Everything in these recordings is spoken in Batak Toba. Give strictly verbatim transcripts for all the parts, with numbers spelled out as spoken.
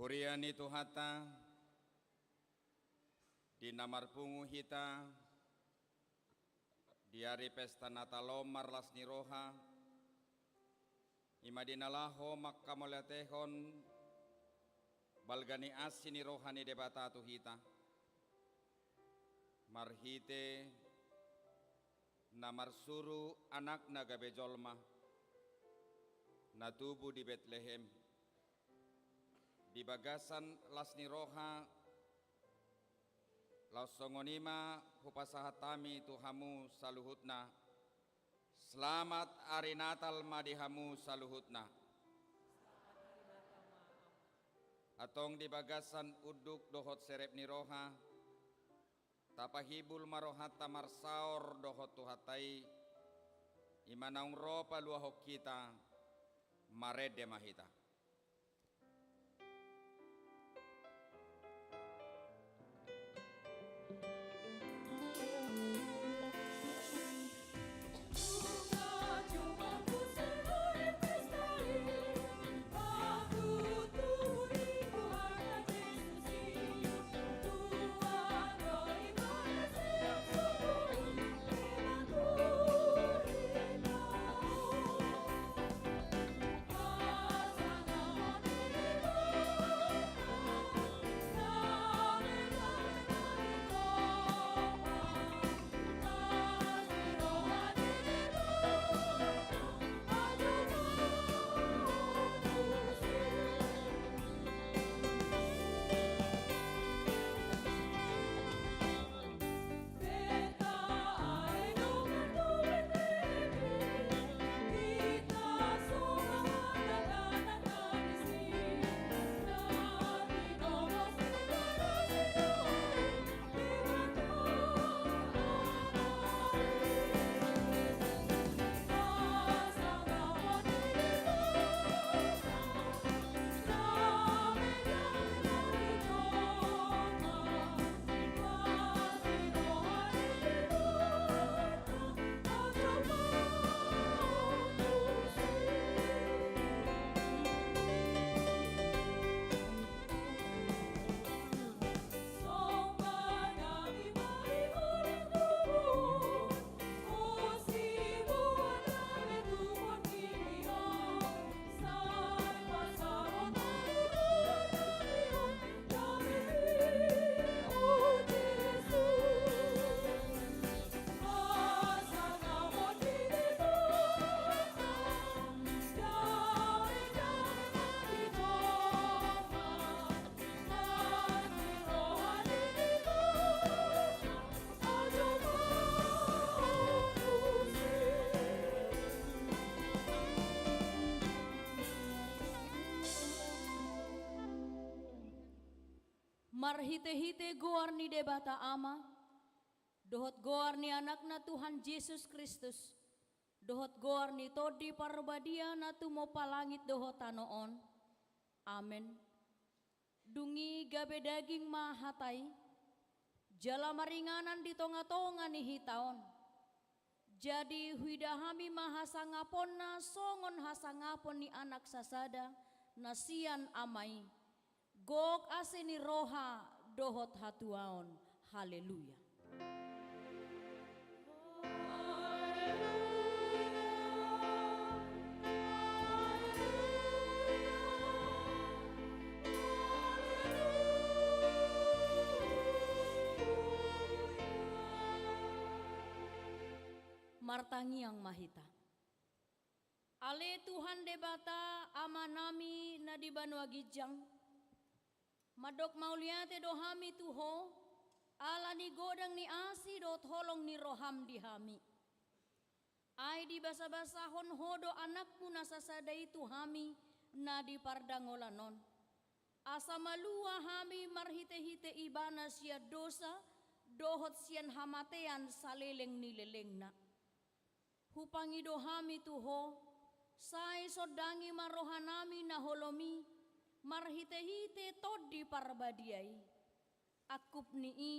Huria ni Tuhanta, di na marpungu hita di ari pesta Natal on marlas ni roha, i ma di na laho mangkamauliatehon balga ni asi ni roha ni Debata tu hita, marhite na marsuru Anakna gabe jolma, na tubu di Betlehem. Di bagasan las ni roha, laos songon i ma hupasahat hami tu hamu saluhutna. Selamat Ari Natal ma di hamu saluhutna. Antong di bagasan unduk dohot serep ni roha, tapahibul ma rohanta marsaor dohot Tuhanta i, i ma naung ro paluahon hita. Marende ma hita. Marhitehite goar ni Debata Ama, dohot goar ni Anakna Tuhan Jesus Kristus, dohot goar ni Tondi Parbadia na tumompa langit dohot tano on. Amen. Dung i gabe daging ma hata i, jala maringanan di tongatonga ni hita on. Jadi huida hami ma hasangaponna songon hasangapon ni anak sasada na sian Ama i, gok asi ni roha dohot hatuaon. Haleluya. Martangiang ma hita. Ale Tuhan Debata, Amanami na di banua ginjang, mandok mauliate do hami tu Ho, ala ni godang ni asi dohot holong ni roham di hami. Ai dibasabasahon Ho do Anakmu na sasada i tu hami na di pardangolan on. Asa malua hami marhitehite Ibana sian dosa, dohot sian hamatean saleleng ni lelengna. Hupangido hami tu Ho, sai sondangi ma rohanami na holom i, marhitehite Tondi Parbadia i. Angkup ni i,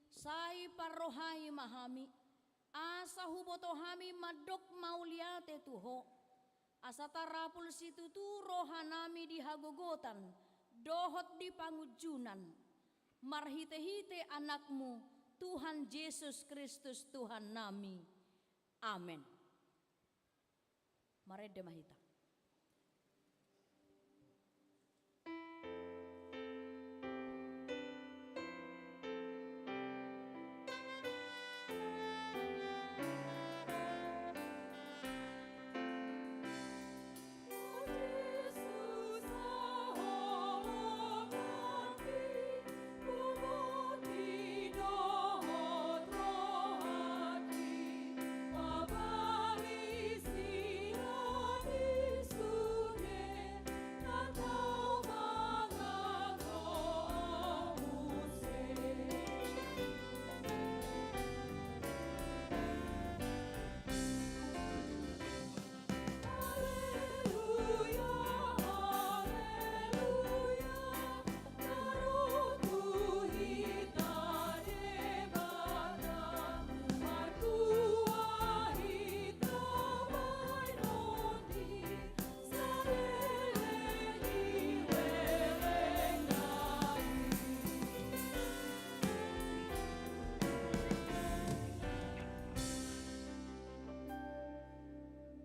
sai parrohai ma hami, asa huboto hami mandok mauliate tu Ho, asa tarapul situtu rohanami di hagogotan, dohot di pangunjunan, marhite-hite Anakmu, Tuhan Jesus Kristus Tuhannami. Amen. Marende ma hita.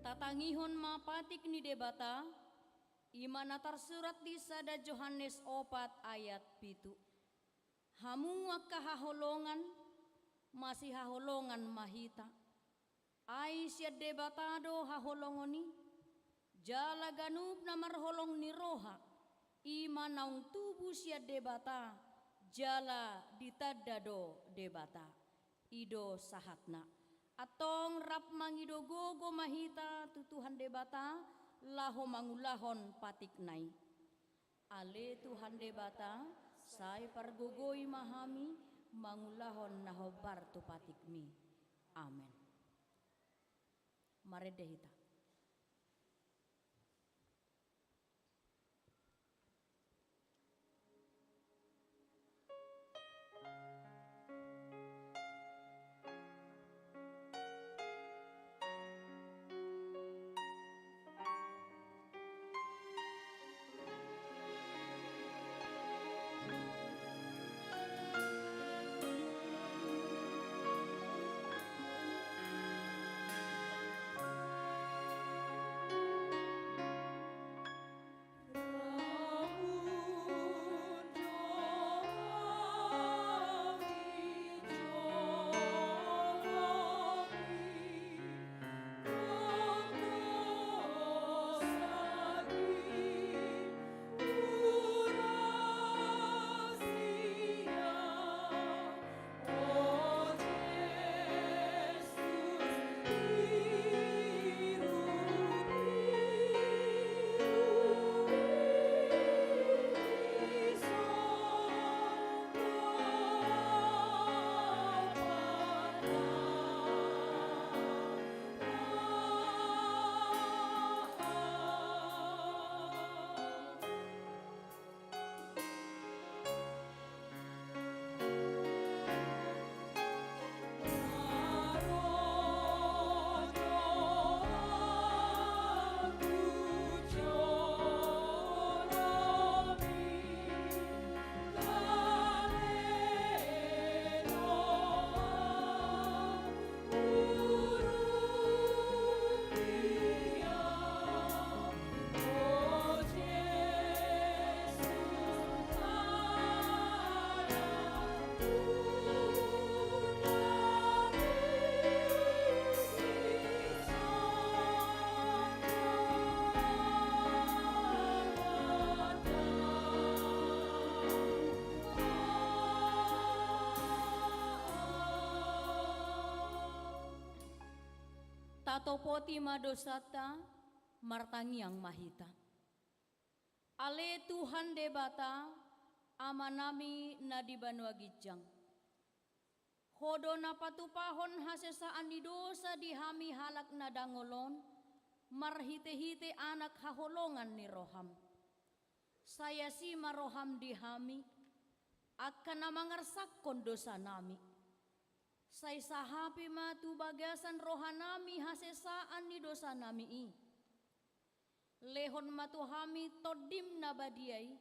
Tatangihon ma patik ni Debata, i ma na tarsurat di sada Johannes opat ayat pitu. Hamu angka haholongan, masihaholongan ma hita. Ai sian Debata do haholongon i, jala ganup na marholong ni roha, i ma naung tubu sian Debata, jala ditanda do Debata. I do sahatna. Antong rap mangido gogo ma hita tu Tuhan Debata, laho mangulahon patikna i. Ale Tuhan Debata, sai pargogoi ma hami mangulahon na hombar tu patikmi. Amen. Marende hita. Tatopoti ma dosanta, martangiang ma hita. Ale Tuhan Debata, Amanami na di banua ginjang. Ho do na patupahon hasesaan ni dosa di hami halak na dangol on, marhite-hite Anak haholongan ni roham. Sai asi ma roham di hami, angka na mangarsakhon dosanami. Sai sahapi ma tu bagasan rohanami hasesaan ni dosanami i. Lehon ma tu hami Tondim na badia i,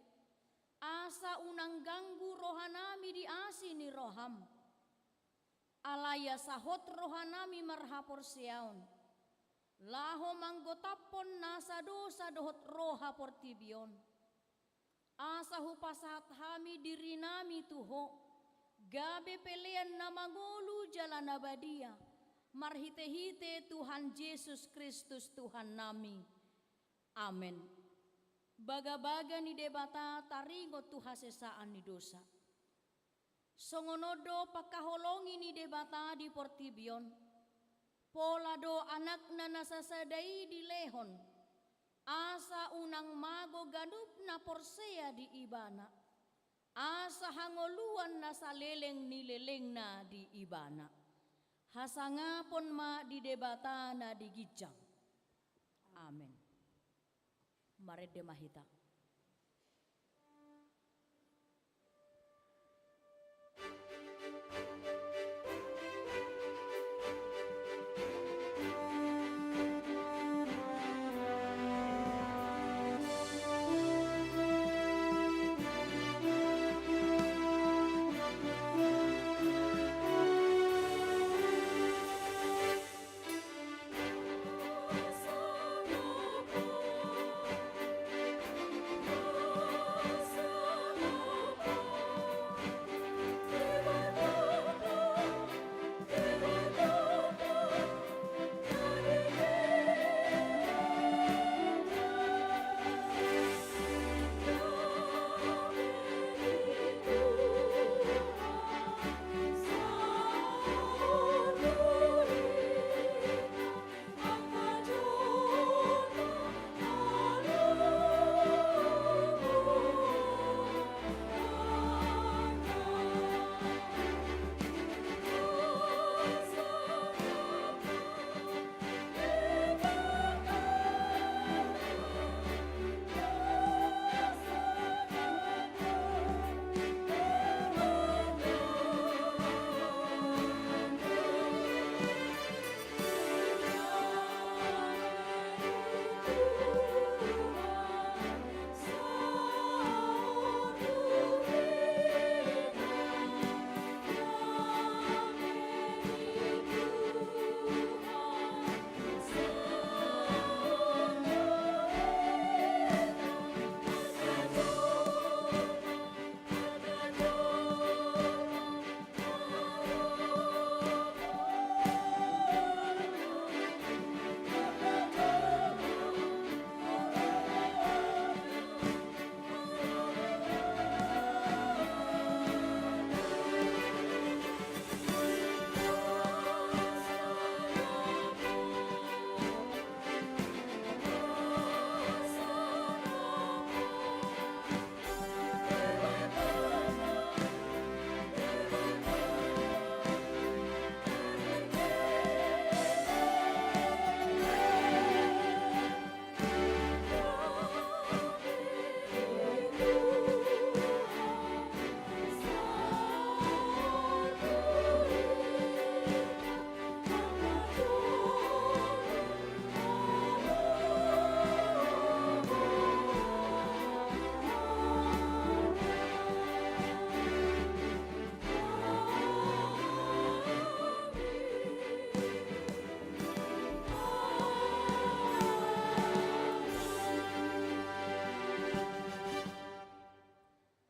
Asa unang ganggu rohanami di asi ni roham. Alai asa hot rohanami marhaporseaon, laho manggotaphon nasa dosa dohot roha portibi on. Asa hupasahat hami dirinami tu Ho, gabe pelean na mangolu jala na badia, marhitehite Tuhan Jesus Kristus Tuhannami. Amen. Bagabaga ni Debata taringot tu hasesaan ni dosa. Songon on do pangkaholongi ni Debata di portibi on. Pola do Anakna na sasada i dilehon, asa unang mago ganup na porsea di Ibana, asa hangoluan na saleleng ni lelengna di Ibana. Hasangapon ma di Debata na di ginjang. Amen. Marende ma hita.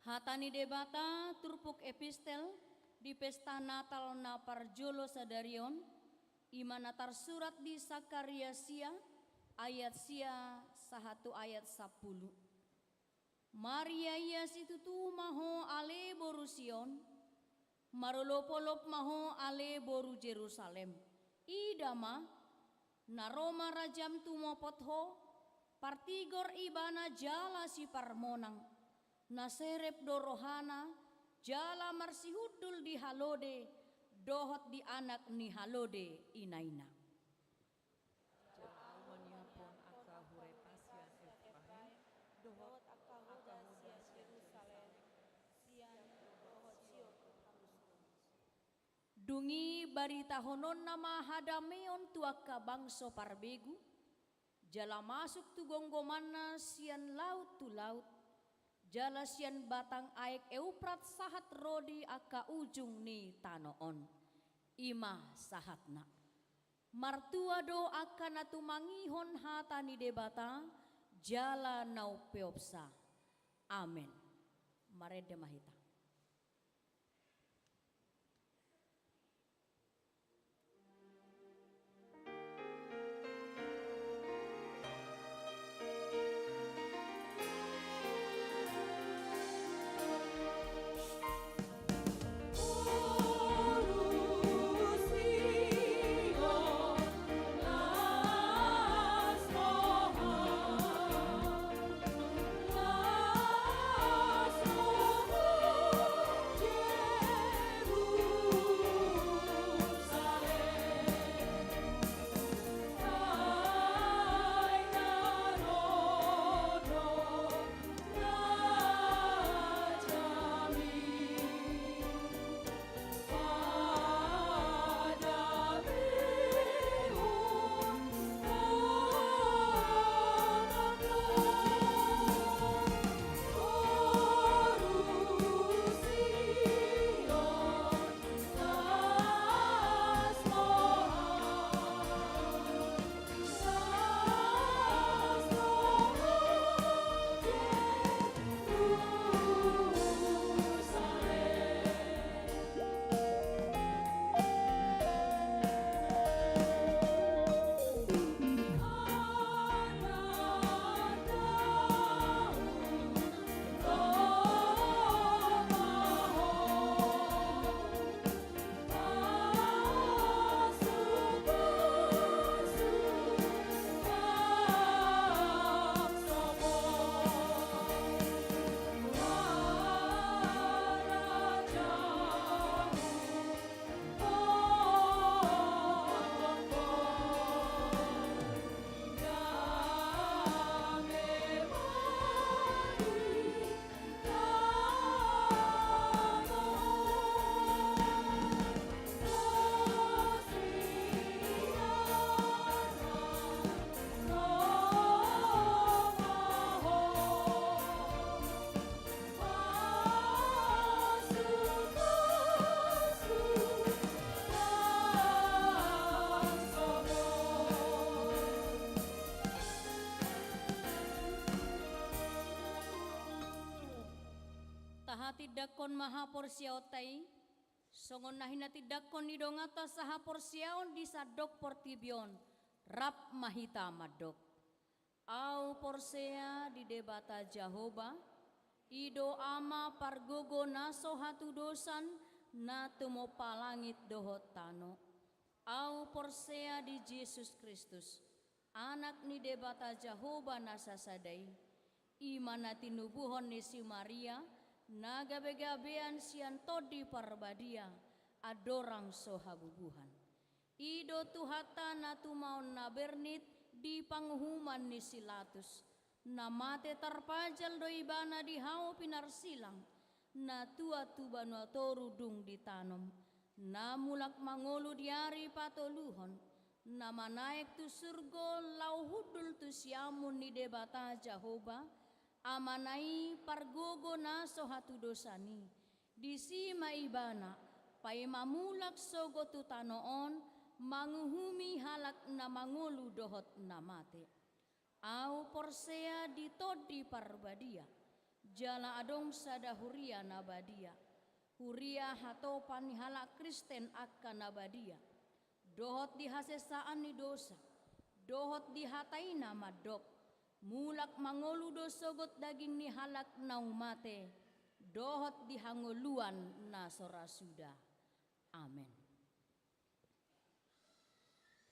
Hata ni Debata turpuk epistel di pesta Natal na parjolo sadari on, i ma na tarsurat di Sakaria sia ayat sia sahat tu ayat sampulu. Mariaia situtu ma ho ale boru Sion, marolopolop ma ho ale boru Jerusalem. Ida ma, na ro ma rajam tumopot ho, partigor ibana jala siparmonang, na serep do rohana, jala marsihundul di halode, dohot di anak ni halode inaina. Jala ahu manihop ho angka hureta sian Efraim, dohot angka hoda sian Jerusalem, sian dohot Sion. Dung i baritahononna ma hadameon tu angka bangso parbegu, jala masuk tu gomgomanna sian laut tu laut, jala sian batang aek Euprat sahat ro di angka ujung ni tano on. I ma sahatna. Martua do angka na tumangihon hata ni Debata, jala na umpeopsa. Amen. Marende ma hita. Tahatindangkon ma haporseaonta i, songon na hinatindangkon ni donganta sahaporseaon di sandok portibi on, rap ma hita mandok. Ahu porsea di Debata Jahowa, i do Ama pargogo na so hatudosan, na tumompa langit dohot tano. Ahu porsea di Jesus Kristus, Anak ni Debata Jahowa na sasada i, i ma na tinubuhon ni si Maria, na gabegabean sian Tondi Parbadia, andorang so habubuhan. I do Tuhanta na tumaon na bernit di panguhuman ni si Latus, na mate tarpajal do ibana di hau pinarsilang, na tuat tu banua toru dung ditanom, na mulak mangolu di ari patoluhon, na manaek tu surgo laho hundul tu siamun ni Debata Jahowa, Amana i pargogo na so hatudosan i. Disi ma ibana, paima mulak sogot tu tano on, manguhumi halak na mangolu dohot na mate. Ahu porsea di Tondi Parbadia, jala adong sada huria na badia, huria hatopan ni halak Kristen angka na badia, dohot di hasesaan ni dosa, dohot di hata i na mandok, mulak mangolu do sogot daging ni halak naung mate, dohot di hangoluan na so ra suda. Amen.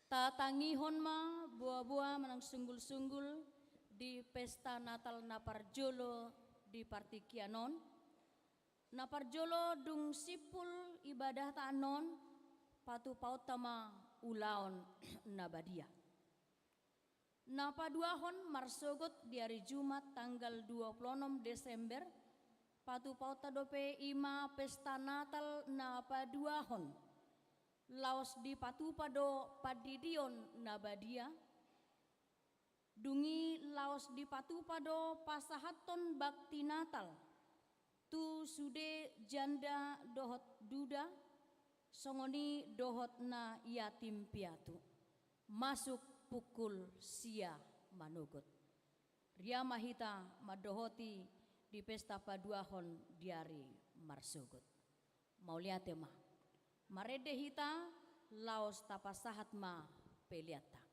Tatangihon ma boaboa manang sunggulsunggul di pesta Natal na parjolo di partingkian on. Na parjolo dung simpul ibadahta annon, patupaonta ma ulaon na badia. Na paduahon marsogot di ari Jumat tanggal dua puluh onom Desember, patupaonta dope i ma pesta Natal na paduahon. Laos dipatupa do pandidion na badia, Dung i laos dipatupa do pasahathon bakti Natal tu sude janda dohot duda, songon i dohot na yatim piatu, masuk pukul sia manogot. Ria ma hita mandohoti di pesta paduahon di ari marsogot. Mauliate ma. Marende hita, laos tapasahat ma peleanta.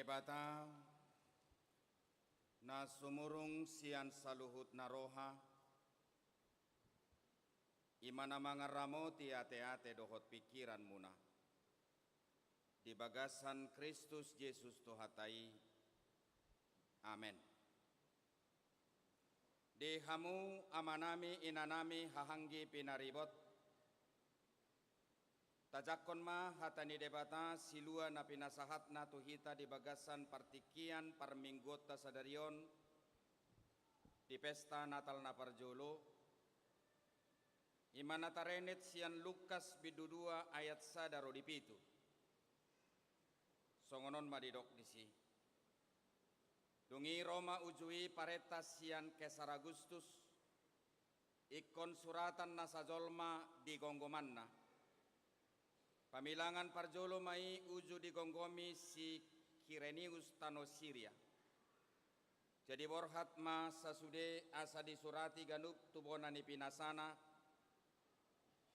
Debata na sumurung sian saluhut na roha, i ma na mangaramoti ateate dohot pingkiranmuna di bagasan Kristus Jesus Tuhanta i. Amen. Di hamu amanami, inanami, hahaanggi pinaribot, tajangkon ma hata ni Debata silua na pinasahatna tu hita di bagasan partingkian parmingguonta sadari on di pesta Natal na parjolo, i ma na tarenet sian Lukas bindu dua ayat sada ro di pitu. Songon on ma didok disi. Dung i ro ma uju i parenta sian Kesar Agustus, ingkon suratan na sajolma di gomgomanna. Pamilangan parjolo ma i uju digomgomi si Kirenius tano Siria. Jadi borhat ma sasude asa disurati ganup tu bona ni pinasana.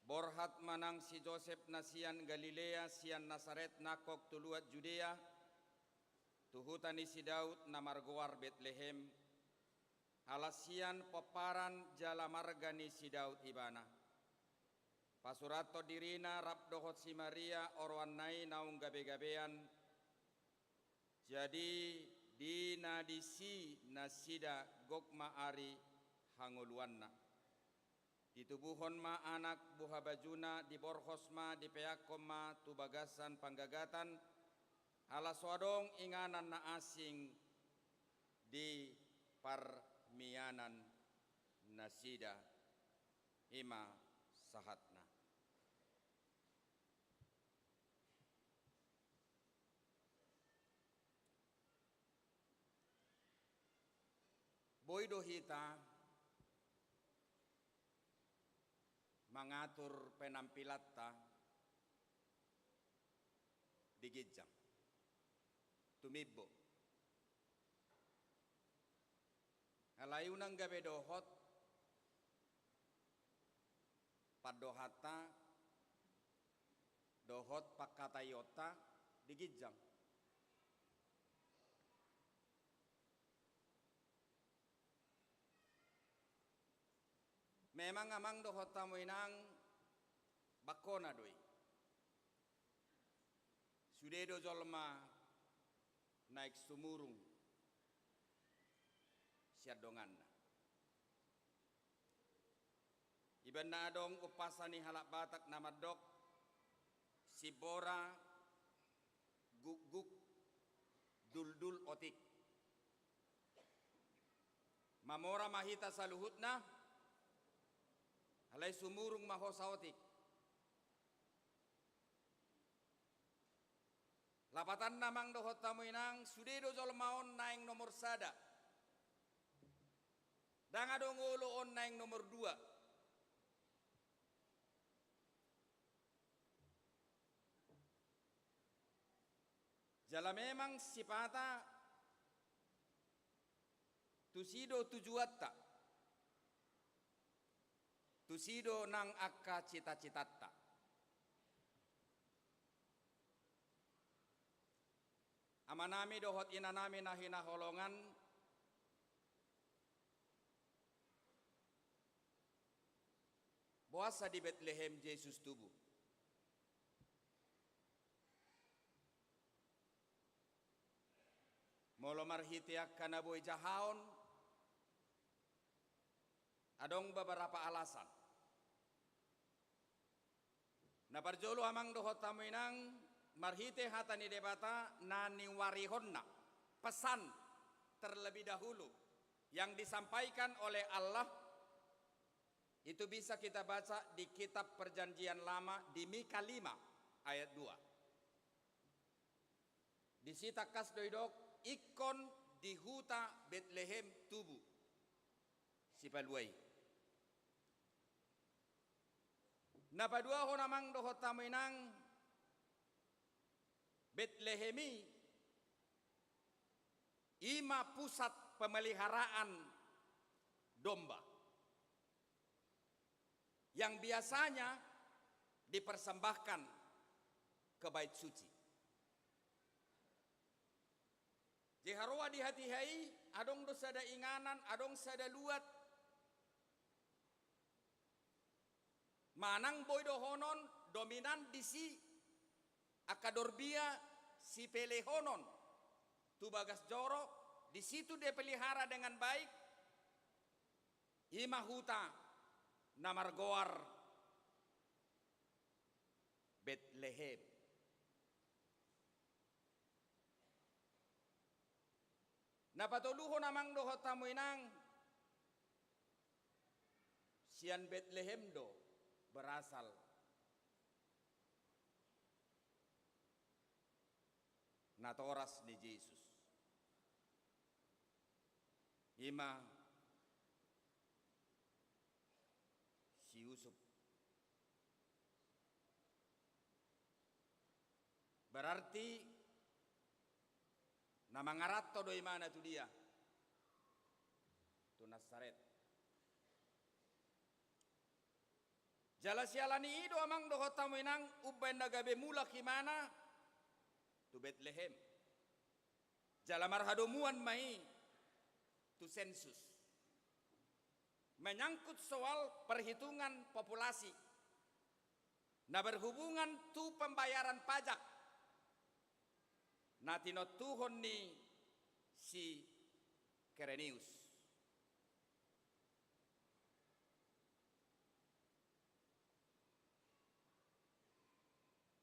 Borhat ma nang si Josep na sian Galilea, sian Nasaret nangkok tu luat Judea, tu huta ni si Daud na margoar Betlehem, ala sian pomparan jala marga ni si Daud ibana. Pasurathon dirina rap dohot si Maria oroanna i naung gabegabean. Jadi di na disi nasida gok ma ari hangoluanna. Ditubuhon ma anak buhabajuna, diborhos ma, dipeakkon ma tu bagasan panggagatan, ala so adong inganan na asing di parmianan nasida. I ma sahatna. Boi do hita mangatur penampilanta di ginjang. Tumimbo. Alai unang gabe dohot pandohanta dohot pangkataionta di ginjang. Memang amang dohot hamu inang, bangkona do i. Sude do jolma naeng sumurung sian donganna. Ibaen na adong umpasa ni halak Batak na mandok, simbora gukguk duldul otik. Mamora ma hita saluhutna, alai sumurung ma ho saotik. Lapatanna amang dohot hamu inang, sude do jolma on naeng nomor sada. Ndang adong olo on naeng nomor dua. Jala memang sipata tusi do tujuanta. Tusi do nang angka cita-citanta. Amanami dohot inanami na hinaholongan, boasa di Betlehem Jesus tubu? Molo marhite angka na boi jahaon, adong beberapa alasan. Na parjolo amang dohot hamu inang, marhite hata ni Debata na niwarihonna, pesan terlebih dahulu yang disampaikan oleh Allah, itu bisa kita baca di kitab Perjanjian Lama di Mika lima ayat dua. Disi tangkas do didok, ingkon di huta Betlehem tubu Sipalua i. Na paduahon amang dohot hamu inang, Betlehem i, i ma pusat pemeliharaan domba yang biasanya dipersembahkan ke Bait Suci. Jadi haroa di hatiha i, adong do sada inganan, adong sada luat. Manang boi dohonon dominan disi angka dorbia sipelehonon tu bagas joro, di situ dia pelihara dengan baik, i ma huta na margoar Betlehem. Na patoluhon amang dohot hamu inang, sian Betlehem do berasal natoras ni Jesus. I ma si Yusup. Berarti na mangaranto do imana tu dia, tu Nasaret. Jala siala ni i do amang dohot hamu inang umbaen na gabe mulak imana tu Betlehem. Jala marhadomuan ma i tu sensus. Menyangkut soal perhitungan populasi na berhubungan tu pembayaran pajak na tinontuhon ni si Kirenius.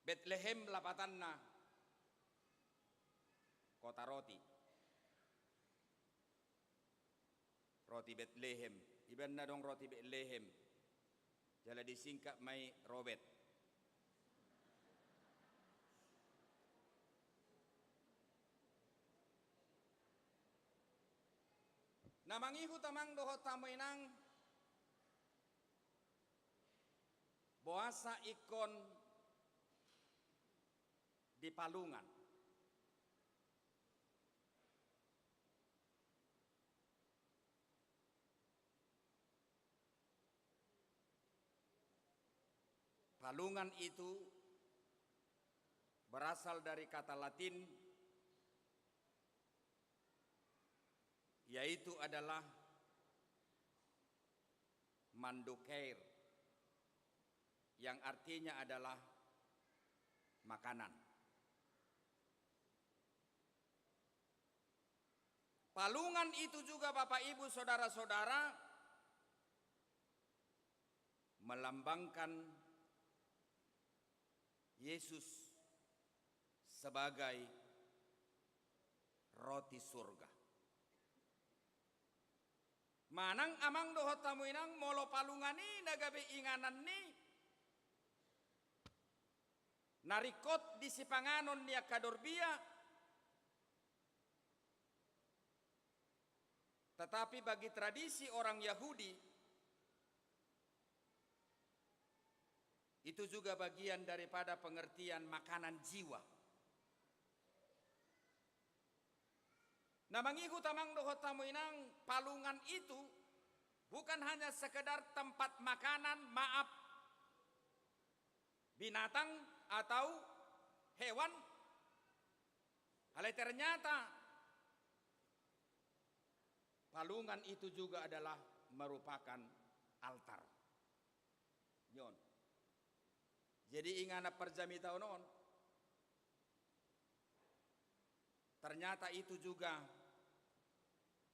Betlehem lapatanna kota roti. Roti Betlehem. Ibaen na adong roti Betlehem, jala disingkat ma i Robet. Na mangihut amang dohot hamu inang, boasa ingkon di palungan? Palungan itu berasal dari kata Latin, yaitu adalah manducaer, yang artinya adalah makanan. Palungan itu juga, Bapak, Ibu, saudara-saudara, melambangkan Yesus sebagai roti surga. Manang amang dohot hamu inang, molo palungan i na gabe inganan ni na ringkot di sipanganon ni angka dorbia, tetapi bagi tradisi orang Yahudi, itu juga bagian daripada pengertian makanan jiwa. Na mangihut amang dohot hamu inang, palungan itu bukan hanya sekedar tempat makanan, maaf, binatang atau hewan. Alai ternyata palungan itu juga adalah merupakan altar. Ni on. Jadi inganan parjamitaon on, ternyata itu juga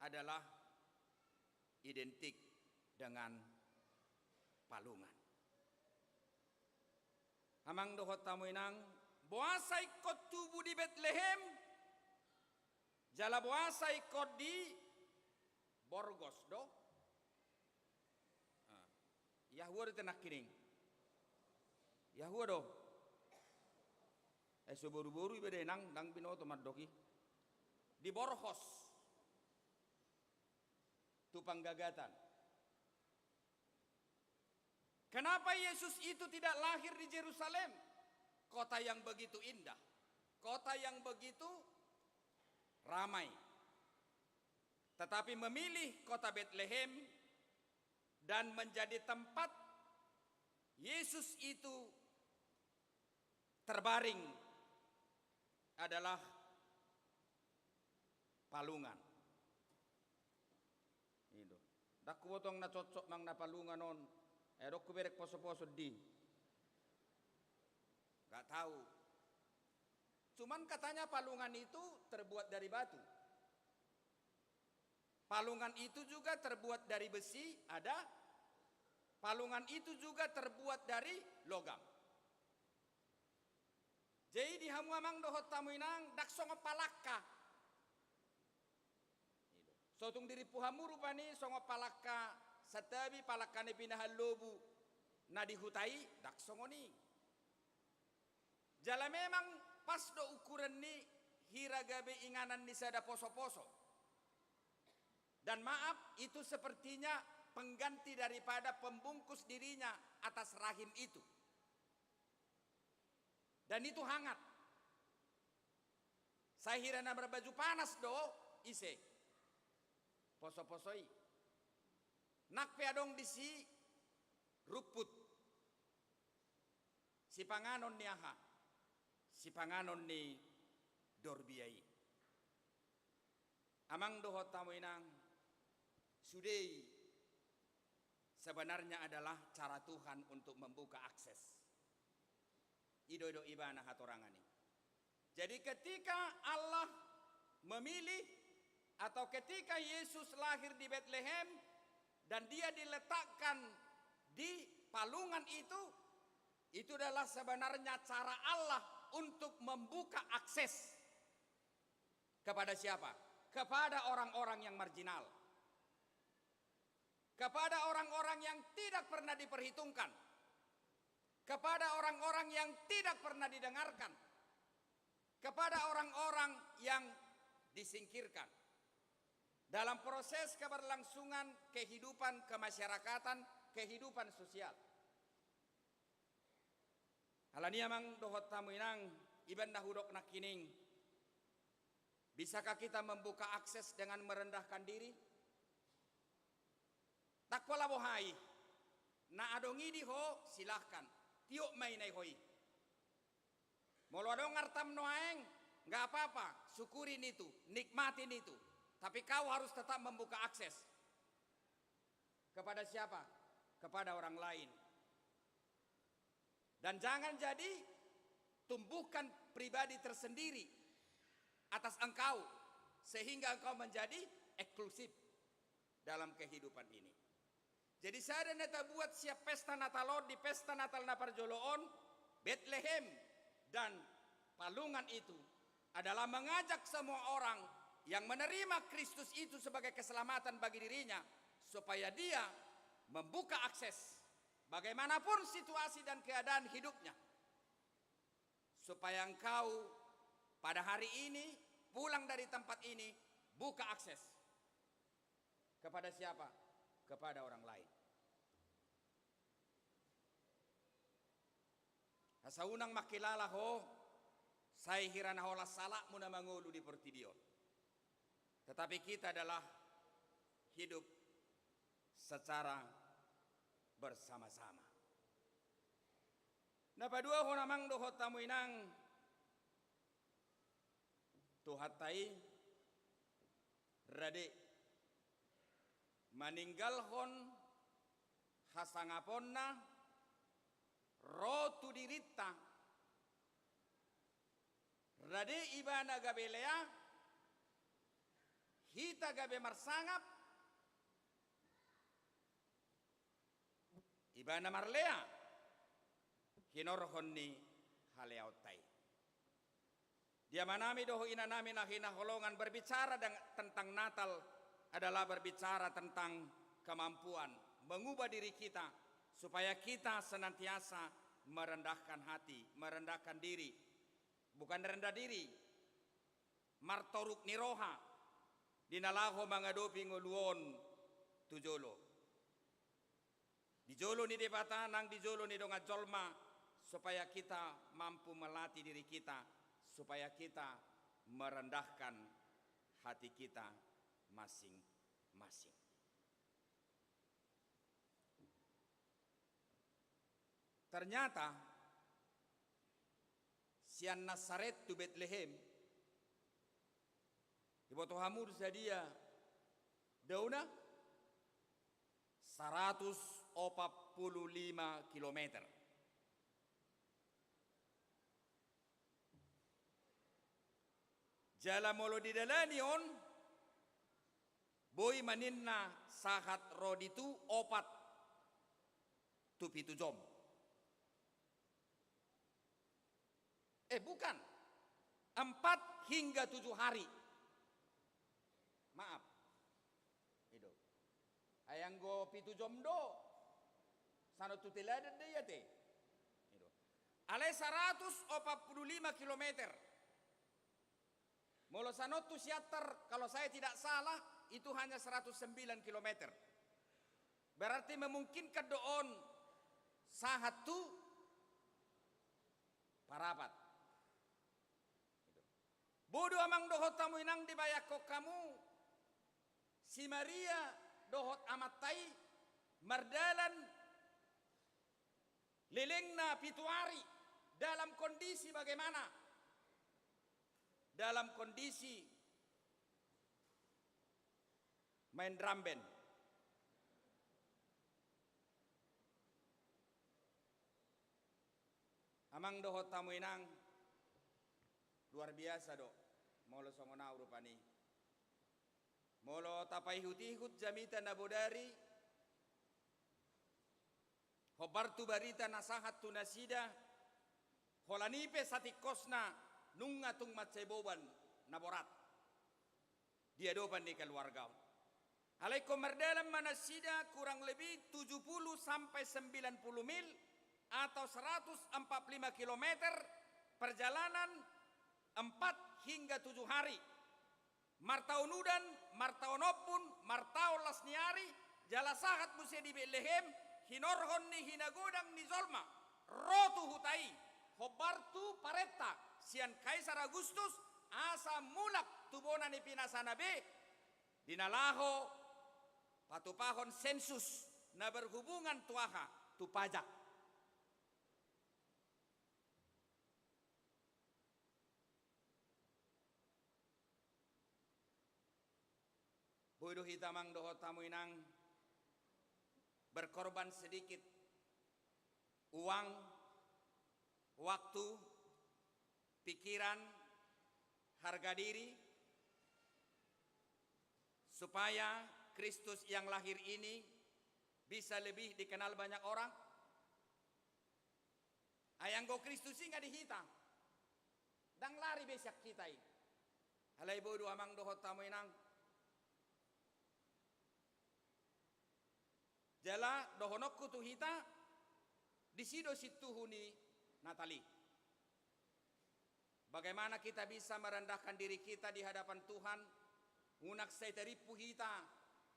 adalah identik dengan palungan. Amang dohot hamu inang, boasa ingkon tubu di Betlehem, jala boasa ingkon di borgos do? Ah. Ia hua do tenang kining. Ia hua do. Eh, so boru-boru iba de nang, nang binoto mandok i. Di borgos. Tu panggagatan. Kenapa Yesus itu tidak lahir di Jerusalem? Kota yang begitu indah, kota yang begitu ramai. Tetapi memilih kota Betlehem dan menjadi tempat Yesus itu terbaring adalah Palungan. I do. Ndang huboto na cocok manang na palungan on. Eh, adong hubereng poso-poso di. Nggak tahu. Cuman katanya palungan itu terbuat dari batu. Palungan itu juga terbuat dari besi, ada. Palungan itu juga terbuat dari logam. Jadi di hamu amang dohot hamu inang, ndang songon palangka. I do. So tung dirimpu hamu rupani songon palangka santabi, palangka ni pinahan lobu na di huta i, ndang songon i. Jala memang pas do ukuran ni hira gabe inganan ni sada poso-poso. Dan maaf, itu sepertinya pengganti daripada pembungkus dirinya atas rahim itu. Dan itu hangat. Sai hira na marbaju panas do ise. Poso-poso i. Nang pe adong disi rumput. Sipanganon ni aha? Sipanganon ni dorbia i. Amang dohot hamu inang, sude i sebenarnya adalah cara Tuhan untuk membuka akses. I do, i do ibana hatorangan i. Jadi ketika Allah memilih atau ketika Yesus lahir di Betlehem dan dia diletakkan di palungan itu, itu adalah sebenarnya cara Allah untuk membuka akses. Kepada siapa? Kepada orang-orang yang marginal. Kepada orang-orang yang tidak pernah diperhitungkan. Kepada orang-orang yang tidak pernah didengarkan. Kepada orang-orang yang disingkirkan. Dalam proses keberlangsungan kehidupan kemasyarakatan, kehidupan sosial. Alani i amang dohot hamu inang, i ma na hudok nangkining. Bisakah kita membuka akses dengan merendahkan diri? Ndang pola boha i. Na adong i di ho, silahkan. Tiop ma i na di ho i. Molo adong artam nuaeng, nggak apa-apa. Syukuri nitu, nikmati nitu. Tapi kau harus tetap membuka akses. Kepada siapa? Kepada orang lain. Dan jangan jadi tumbuhkan pribadi tersendiri atas engkau, sehingga engkau menjadi eksklusif dalam kehidupan ini. Jadi sada na tabuat sian pesta Natal on, di pesta Natal na parjolo on, Betlehem dan palungan itu adalah mengajak semua orang yang menerima Kristus itu sebagai keselamatan bagi dirinya, supaya dia membuka akses bagaimanapun situasi dan keadaan hidupnya, supaya engkau pada hari ini pulang dari tempat ini, buka akses. Kepada siapa? Kepada orang lain. Asa unang mangkilala ho, sai hira na holan salakmu na mangolu di portibi on. Tetapi kita adalah hidup secara bersama-sama. Na paduahon amang dohot hamu inang, Tuhanta i rade maninggalhon hasangaponna ro tu dirinta. Rade ibana gabe lea, hita gabe marsangap, ibana marlea, hinorhon ni haleaonta i. Di amanami dohot inanami na hinaholongan, berbicara deng-, tentang Natal adalah berbicara tentang kemampuan mengubah diri kita supaya kita senantiasa merendahkan hati, merendahkan diri. Bukan rendah diri, martoruk ni roha, di na laho mangadopi ngolu on tu jolo. Di jolo ni Debata nang di jolo ni dongan jolma, supaya kita mampu melatih diri kita, supaya kita merendahkan hati kita masing-masing. Ternyata, sian Nasaret tu Betlehem, Diboto hamu sadia daona? Saratus opat pulu lima kilometer. Jala molo didalani on, boi ma ninna sahat ro di tu opat tu pitu jom. Eh, bukan. Empat hingga tujuh hari. Maaf. I do. Ai anggo pitu jom do, sanontu teladan do i ate. I do. Alai saratus opat pulu lima kilometer. Molo sanontu Siantar, kalau saya tidak salah, itu hanya seratus sembilan kilometer. Berarti memungkinkan do on sahat tu Parapat. Boi do amang dohot hamu inang, dibayangkon hamu si Maria dohot amanta i mardalan lelengna pitu ari dalam kondisi bagaimana? Dalam kondisi main drum band. Amang dohot hamu inang, luar biasa do molo songon au rupani. Molo tapaihut-ihut jamita na bodari, hombar tu barita na sahat tu nasida, holan i pe satingkosna nunga tung mansai boban na borat di adopan ni keluarga on. Alai ingkon mardalan ma nasida kurang lebih tujuh puluh sampai sembilan puluh mil atau seratus empat puluh lima kilometer perjalanan empat hingga tujuh hari. Martaon udan, martaon ombun, martaon las ni ari, jala sahat muse di Betlehem, hinorhon ni hinagodang ni jolma, ro tu huta i, hombar tu parenta sian Kaisar Agustus, asa mulak tu bona ni pinasana be, di na laho patupahon sensus na berhubungan tu aha, tu pajak. Boi do hita amang dohot hamu inang berkorban sedikit uang, waktu, pikiran, harga diri, supaya Kristus yang lahir ini bisa lebih dikenal banyak orang? Ai anggo Kristus i nga di hita, ndang lari be sian hita i. Alai boi do amang dohot hamu inang. Jala dohononku tu hita, disi do sintuhu ni Natal i. Bagaimana kita bisa merendahkan diri kita di hadapan Tuhan, unang sai tarimpu hita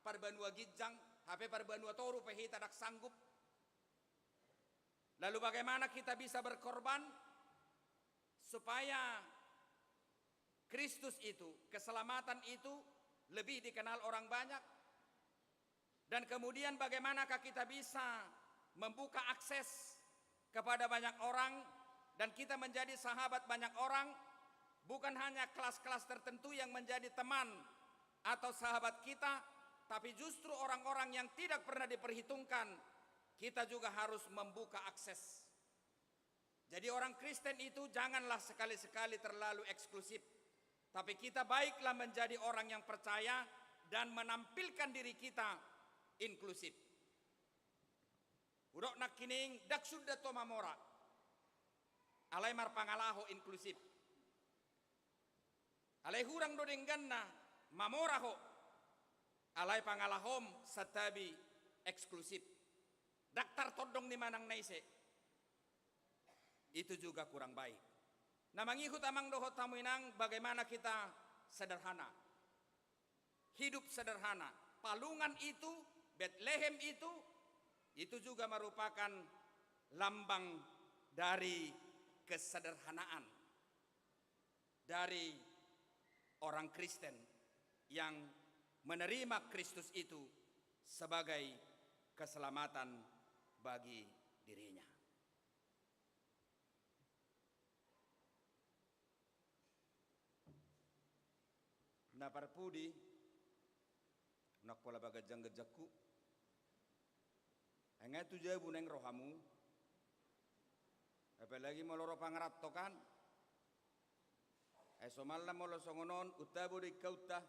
parbanua ginjang, hape parbanua toru pe hita ndang sanggup. Lalu bagaimana kita bisa berkorban supaya Kristus itu, keselamatan itu lebih dikenal orang banyak? Dan kemudian bagaimanakah kita bisa membuka akses kepada banyak orang dan kita menjadi sahabat banyak orang, bukan hanya kelas-kelas tertentu yang menjadi teman atau sahabat kita, tapi justru orang-orang yang tidak pernah diperhitungkan, kita juga harus membuka akses. Jadi orang Kristen itu janganlah sekali-sekali terlalu eksklusif, tapi kita baiklah menjadi orang yang percaya dan menampilkan diri kita inklusif. Hudok nangkining, ndang sunda to mamora, alai marpangalaho inklusif. Alai hurang do dengganna mamora ho, alai pangalahom santabi eksklusif. Ndang tartondong ni manang na ise. Itu juga kurang baik. Na mangihut amang dohot hamu inang, bagaimana kita sederhana. Hidup sederhana. Palungan itu, Betlehem itu, itu juga merupakan lambang dari kesederhanaan dari orang Kristen yang menerima Kristus itu sebagai keselamatan bagi dirinya. Na parpudi, unang pola paganjang-ganjangku. Ai nga tu jabu naeng rohamu. Apalagi molo ro pangaranto kan. Ai somalna molo songon on, untabo do ingkaunta.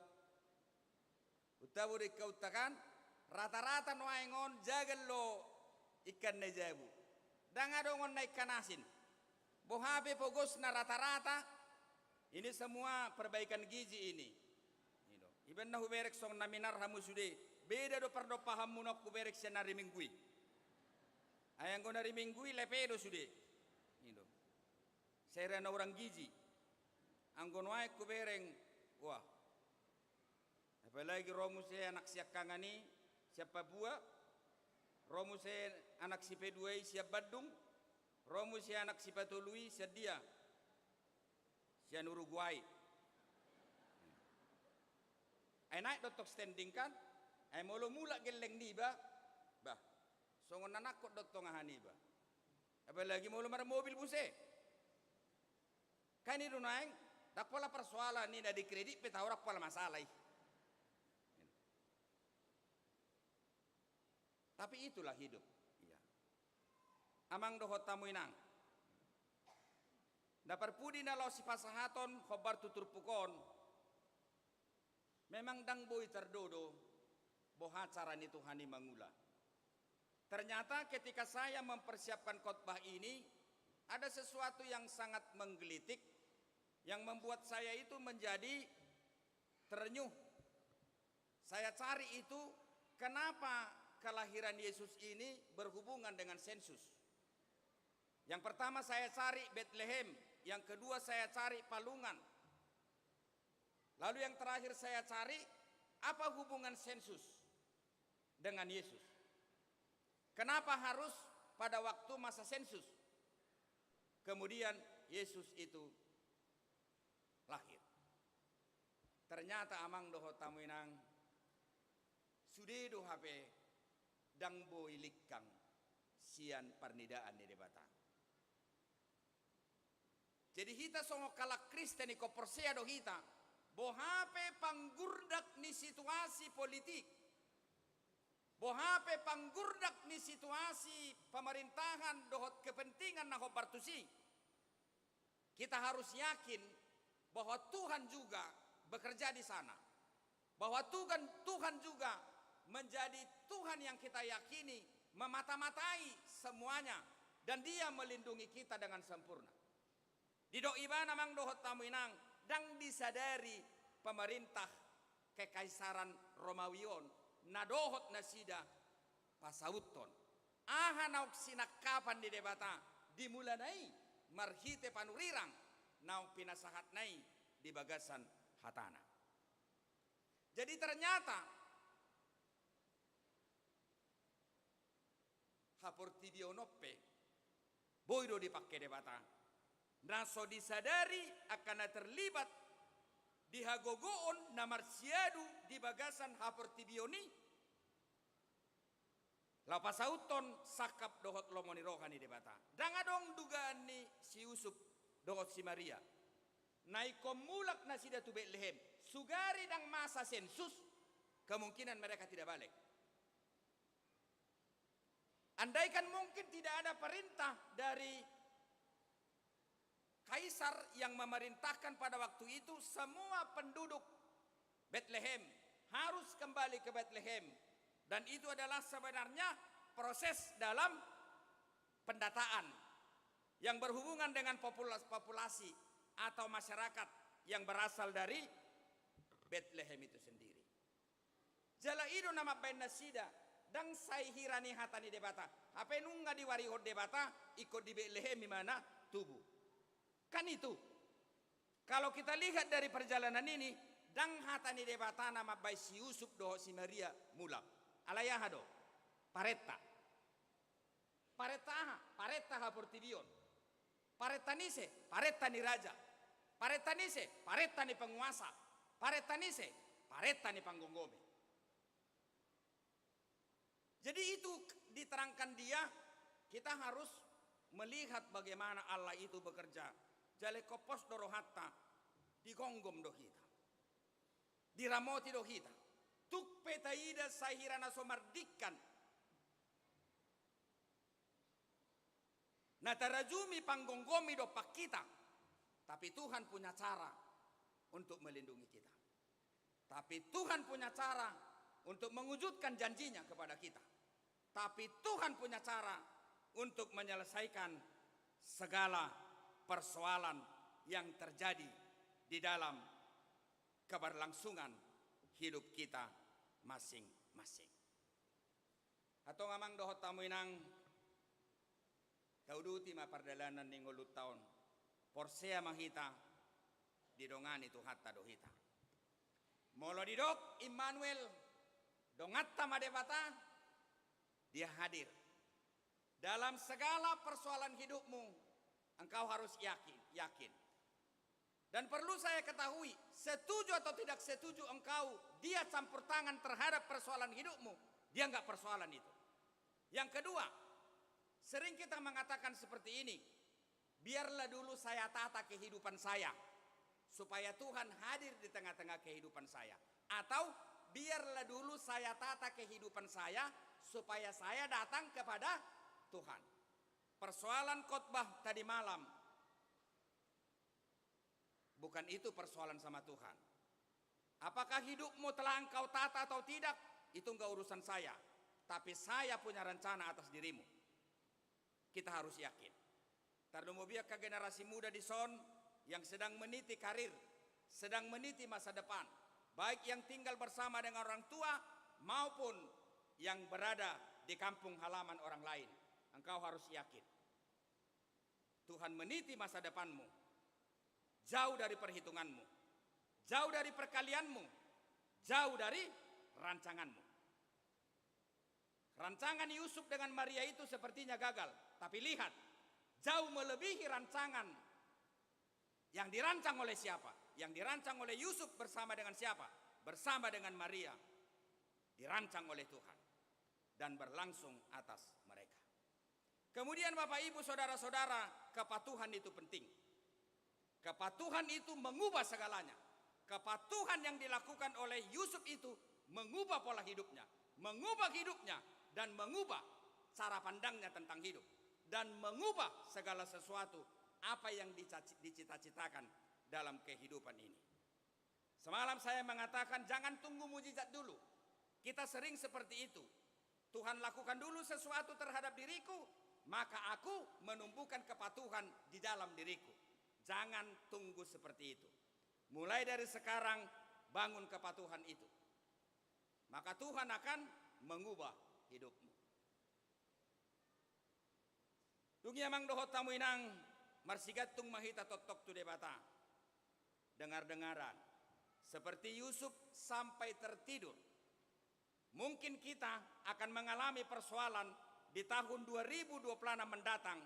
Untabo do ingkaunta kan. Rata-rata nuaeng on jagal do ingkan na jabu. Ndang adong on na ingkan asin. Boha pe pogosna rata-rata, ini semua perbaikan gizi ini. Ido. Iba na huberek songon na minar hamu sude. Beda do pardompahanmuna on huberek sian ari Minggu i. Ai anggo na ari Minggu i lepe do sude. Ido. Sera na urang gizi. Anggo nuaeng hubereng, wah. Apalagi ro muse anak siangkangan i sian Papua, ro muse anak sipedua i sian Bandung, ro muse anak sipatolu i sian dia, sian Uruguay. Ai naek do tong standing kan, ai molo mulak gelleng niba, bah, songon na nangkok do tong aha niba. Apalagi molo marmobil muse. Kan i do nuaeng, ndang pola persoalan i na dikredit pe taho ndang pola masalah i. Tapi itulah hidup. Iya. Amang dohot hamu inang. Na parpudi na laho sipasahaton hombar tu turpuk on. Memang ndang boi tardodo boha cara ni Tuhan i mangula. Ternyata ketika saya mempersiapkan khotbah ini, ada sesuatu yang sangat menggelitik, yang membuat saya itu menjadi terenyuh. Saya cari itu, kenapa kelahiran Yesus ini berhubungan dengan sensus. Yang pertama saya cari Betlehem, yang kedua saya cari palungan. Lalu yang terakhir saya cari, apa hubungan sensus dengan Yesus? Kenapa harus pada waktu masa sensus kemudian Yesus itu lahir? Ternyata amang dohot hamu inang, sude do hape ndang boi lingkang sian parnidaan ni Debata. Jadi hita songon halak Kristen ingkon porsea do hita, boha pe panggurdak ni situasi politik, boha pe panggurdak ni situasi pemerintahan dohot kepentingan na hombar tusi, kita harus yakin bahwa Tuhan juga bekerja di sana. Bahwa Tuhan, Tuhan juga menjadi Tuhan yang kita yakini, memata-matai semuanya, dan Dia melindungi kita dengan sempurna. Didok ibana amang dohot hamu inang, ndang disadari pemerintah Kekaisaran Romawi on, na dohot nasida pasauthon. Aha naung sinangkapan ni Debata di mulana i marhite panurirang naung pinasahatna i di bagasan hatana. Jadi ternyata haportibion on pe boi do dipangke Debata. Na so disadari angka na terlibat di hagogoon na marsiadu di bagasan haportibion i, laho pasauthon sangkap dohot lomo ni roha ni Debata. Ndang adong dugaan ni si Yusup dohot si Maria. Na ingkon mulak nasida tu Betlehem, sugari ndang masa sensus, kemungkinan mereka tidak balik. Andaikan mungkin tidak ada perintah dari kaisar yang memerintahkan pada waktu itu, semua penduduk Betlehem harus kembali ke Betlehem. Dan itu adalah sebenarnya proses dalam pendataan yang berhubungan dengan populas-, populasi atau masyarakat yang berasal dari Betlehem itu sendiri. Jala i do na mambaen nasida, ndang sai hira ni hata ni Debata. Hape nunga diwarihon Debata, ingkon di Betlehem ibana tubu. Kan itu. Kalau kita lihat dari perjalanan ini, ndang hata ni Debata na mambaen si Yusup dohot si Maria mulak. Alai aha do? Parenta. Parenta aha? Parenta haportibion. Parenta ni ise? Parenta ni raja. Parenta ni ise? Parenta ni penguasa. Parenta ni ise? Parenta ni panggomgomi. Jadi itu diterangkan dia, kita harus melihat bagaimana Allah itu bekerja. Jala ingkon pos do rohanta, digomgom do hita. diramoti do hita. Tung pe taida sahira na so mardingkan, na tarajumi panggomgomi dompak hita, tapi Tuhan punya cara untuk melindungi kita. Tapi Tuhan punya cara untuk mewujudkan janjinya kepada kita. Tapi Tuhan punya cara untuk menyelesaikan segala persoalan yang terjadi di dalam keberlangsungan hidup kita masing-masing. Antong amang dohot hamu inang, tauduti ma pardalanan ni ngolunta on. Porsea ma hita, didongani Tuhanta do hita. Molo didok Immanuel, donganta ma Debata, Dia hadir. Dalam segala persoalan hidupmu, engkau harus yakin, yakin. Dan perlu saya ketahui, setuju atau tidak setuju engkau, Dia campur tangan terhadap persoalan hidupmu, Dia nggak persoalan itu. Yang kedua, sering kita mengatakan seperti ini, "Biarlah dulu saya tata kehidupan saya, supaya Tuhan hadir di tengah-tengah kehidupan saya." Atau, "Biarlah dulu saya tata kehidupan saya, supaya saya datang kepada Tuhan." Persoalan khotbah tadi malam, bukan itu persoalan sama Tuhan. Apakah hidupmu telah engkau tata atau tidak, itu enggak urusan saya. Tapi saya punya rencana atas dirimu. Kita harus yakin. Tarlumobi angka generasi muda dison yang sedang meniti karir, sedang meniti masa depan, baik yang tinggal bersama dengan orang tua maupun yang berada di kampung halaman orang lain. Engkau harus yakin. Tuhan meniti masa depanmu, jauh dari perhitunganmu, jauh dari perkalianmu, jauh dari rancanganmu. Rancangan Yusuf dengan Maria itu sepertinya gagal, tapi lihat, jauh melebihi rancangan yang dirancang oleh siapa? Yang dirancang oleh Yusuf bersama dengan siapa? Bersama dengan Maria. Dirancang oleh Tuhan dan berlangsung atas mereka. Kemudian, Bapak, Ibu, saudara-saudara, kepatuhan itu penting. Kepatuhan itu mengubah segalanya. Kepatuhan yang dilakukan oleh Yusuf itu mengubah pola hidupnya, mengubah hidupnya, dan mengubah cara pandangnya tentang hidup, dan mengubah segala sesuatu apa yang dicaci-, dicita-citakan dalam kehidupan ini. Semalam saya mengatakan, "Jangan tunggu mujizat dulu." Kita sering seperti itu. "Tuhan, lakukan dulu sesuatu terhadap diriku, maka aku menumbuhkan kepatuhan di dalam diriku." Jangan tunggu seperti itu. Mulai dari sekarang, bangun kepatuhan itu. Maka Tuhan akan mengubah hidupmu. Dung i amang dohot hamu inang, marsigantung ma hita tongtong tu Debata. Dengar-dengaran, seperti Yusuf sampai tertidur. Mungkin kita akan mengalami persoalan di tahun dua ribu dua puluh enam mendatang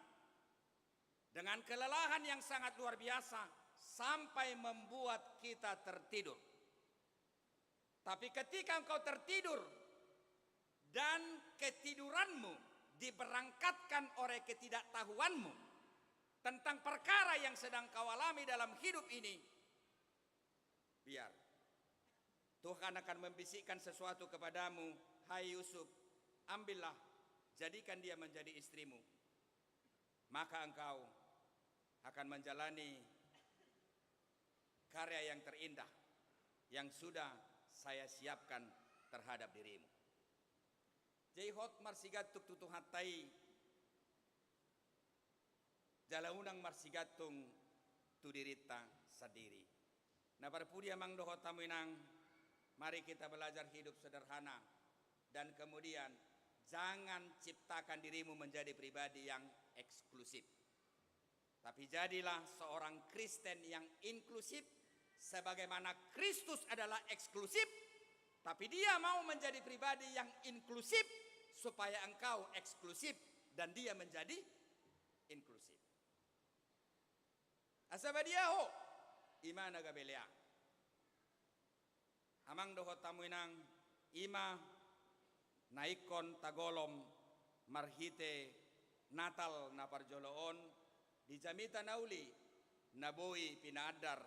dengan kelelahan yang sangat luar biasa sampai membuat kita tertidur. Tapi ketika engkau tertidur dan ketiduranmu diberangkatkan oleh ketidaktahuanmu tentang perkara yang sedang kau alami dalam hidup ini, biar Tuhan akan membisikkan sesuatu kepadamu, "Hai Yusuf, ambillah, jadikan dia menjadi istrimu." Maka engkau akan menjalani karya yang terindah yang sudah Saya siapkan terhadap dirimu. Jadi hot marsigantung tu Tuhanta i, jala unang marsigantung tu dirinta sandiri. Na parpudi amang dohot hamu inang, mari kita belajar hidup sederhana. Dan kemudian, jangan ciptakan dirimu menjadi pribadi yang eksklusif. Tapi jadilah seorang Kristen yang inklusif, sebagaimana Kristus adalah eksklusif, tapi Dia mau menjadi pribadi yang inklusif, supaya engkau eksklusif dan Dia menjadi inklusif. Asa badia ho, i ma na gabe lea. Amang dohot hamu inang, i ma na ingkon tagolom marhite Natal na parjolo on di jamita na uli na boi pinaandar,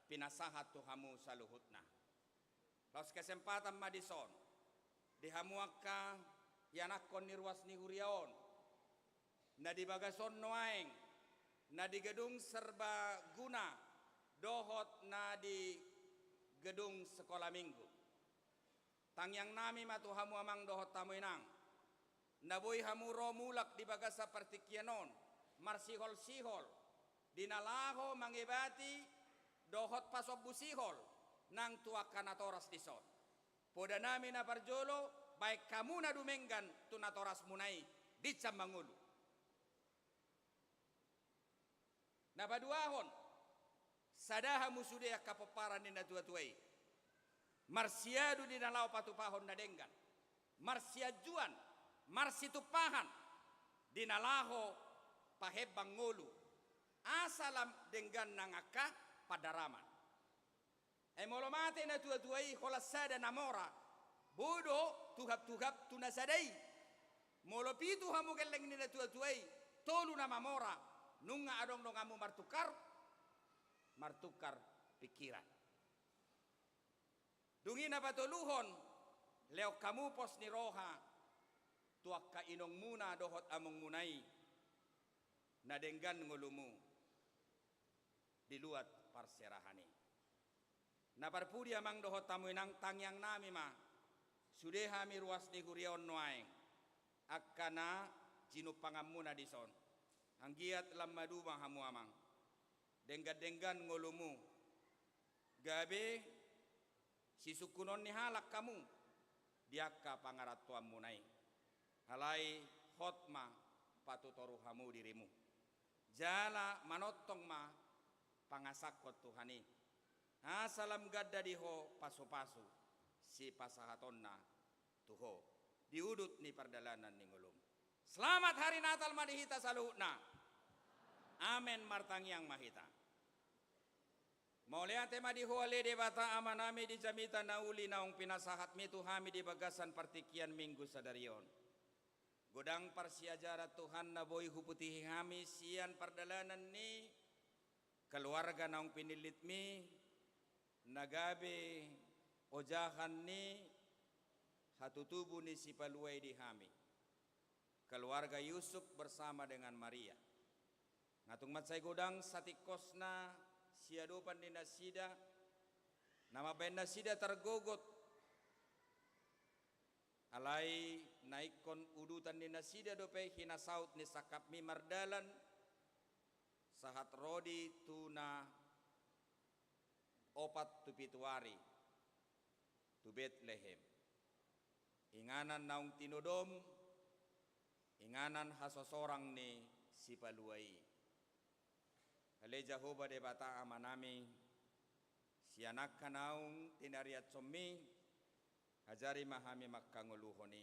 pinasahat tu hamu saluhutna. Laos kesempatan ma dison di hamu angka ianakhon ni ruas ni huria on, na di bagas on nuaeng, na di gedung serbaguna dohot na di gedung sekolah minggu. Tangiangnami ma tu hamu amang dohot hamu inang, na boi hamu ro mulak di bagasan partingkian on, marsiholsihol di na laho mangebati dohot pasombu sihol nang tu angka natoras dison. Podanami na parjolo, baen hamu na dumenggan tu natorasmuna i, di sian mangolu. Na paduahon, sada hamu sude angka pomparan ni natuatua i, marsiadu di na laho patupahon na denggan, marsianjuan, marsitumpahan di na laho pahembang ngolu, asa lam denggan nang angka pandaraman. Ai molo mate natuatua i, holan sada na mora, boi do tuhaptuhap tu na sada i. Molo pitu hamu gelleng ni natuatua i, tolu na mamora, nunga adong donganmu martukar, martukar pingkiran. Dung i na patoluhon, lehon hamu pos ni roha tu angka inongmuna dohot amongmuna i, na denggan ngolumu di luat parserahan i. Na parpudi amang dohot hamu inang, tangiangnami ma, sude hami ruas ni huria on nuaeng, angka na jinumpanganmuna dison. Anggiat lam maduma hamu amang, denggan-denggan ngolumu, gabe sisungkunon ni halak hamu di angka pangarantoanmuna i. Alai hot ma patutoru hamu dirimu, jala manongtong ma pangasahon Tuhan i, asa lam ganda di ho pasupasu sipasahatonna tu ho di udut ni pardalanan ni ngolum. Selamat Hari Natal ma di hita saluhutna. Amen. Martangiang ma hita. Mauliate ma di ho ale Debata Amanami di jamita na uli naung pinasahatmi tu hami di bagasan partingkian Minggu sadari on. Godang parsiajaran Tuhan na boi huputihi hami sian pardalanan ni keluarga naung pinillitmi, na gabe ojahan ni hatutubu ni Sipalua i di hami, keluarga Yusuf bersama dengan Maria. Nga tung mansai godang satingkosna siadopan ni nasida, na mambaen nasida targogot, alai na ingkon udutan ni nasida dope hinasaut ni sangkapmi mardalan sahat ro di tu na opat tu pitu ari tu Betlehem, inganan naung tinodom, inganan hasosorang ni Sipalua i. Ale Jahowa Debata Amanami, sian angka naung tinariashonmi, ajari ma hami manghangoluhon i,